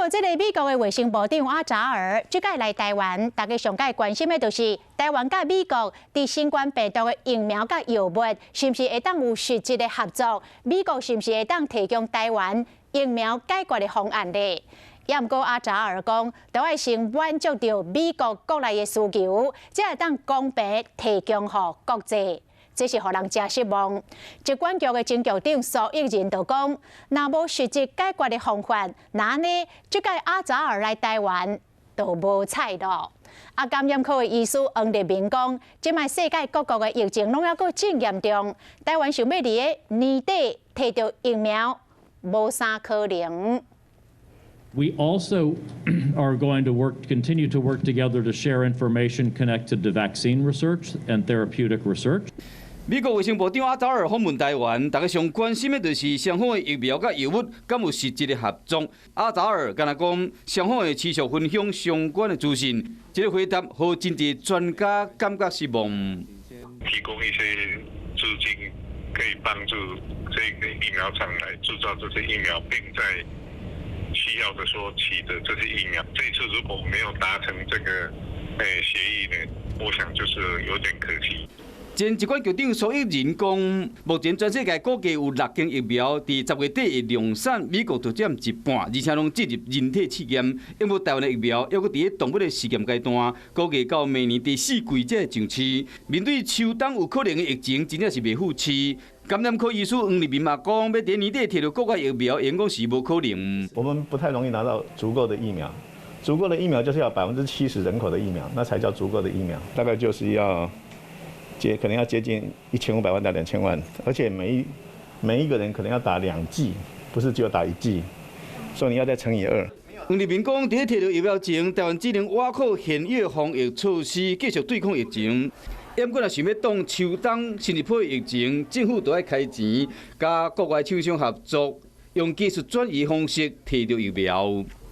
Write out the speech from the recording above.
過，這個美國的衛生部長阿扎爾這擺來台灣，大家上蓋關心的就是台灣佮美國佇新冠病毒的疫苗佮藥物，是毋是會當有實質的合作？美國是毋是會當提供台灣疫苗解決的方案呢？也毋過阿扎爾講，都愛先滿足著美國國內的需求，才會當公平提供予國際。這是予人誠失望。疾管局的前局長蘇益仁就講，若無實質解決的方法，那按呢，這擺阿扎爾來台灣就無彩囉。啊，感染科的醫師黃立明講，這擺世界各國的疫情攏猶閣真嚴重，台灣想欲佇咧年底提著疫苗，無啥可能。 We also are going to continue to work together to share information connected to vaccine research and therapeutic research. 美國衛生部長阿扎爾訪問台灣，大家上關心的就是雙方的疫苗佮藥物敢有實質的合作。阿扎爾敢若講，雙方會持續分享相關的資訊。這個回答，予真濟專家感覺失望。提供一些資金，可以幫助這個疫苗廠來製造這些疫苗，並在需要的時候取得這些疫苗。這次如果沒有達成這個協議呢，我想就是有點可惜。前疾管局長蘇益仁講，目前全世界估計有六間疫苗佇10月底會量產，美國就佔一半，而且攏進入人體試驗。因為台灣的疫苗猶閣佇咧動物的試驗階段，估計到明年第四季才會上市。面對秋冬有可能的疫情，真正是袂赴市。感染科醫師黃立明嘛講，欲佇年底提著國外疫苗，應講是無可能。我們不太容易拿到足夠的疫苗，足夠的疫苗就是要70%人口的疫苗，那才叫足夠的疫苗，大概就是要可能要接近1500萬到2000萬，而且每一個人可能要打兩劑，不是只有打一劑，所以你要再乘以二。黃立明講，佇咧提著疫苗前，台灣只能倚靠現有防疫措施繼續對抗疫情。毋過若想欲擋秋冬新一波疫情，政府就愛開錢，佮國外廠商合作，用技術轉移方式提著疫苗。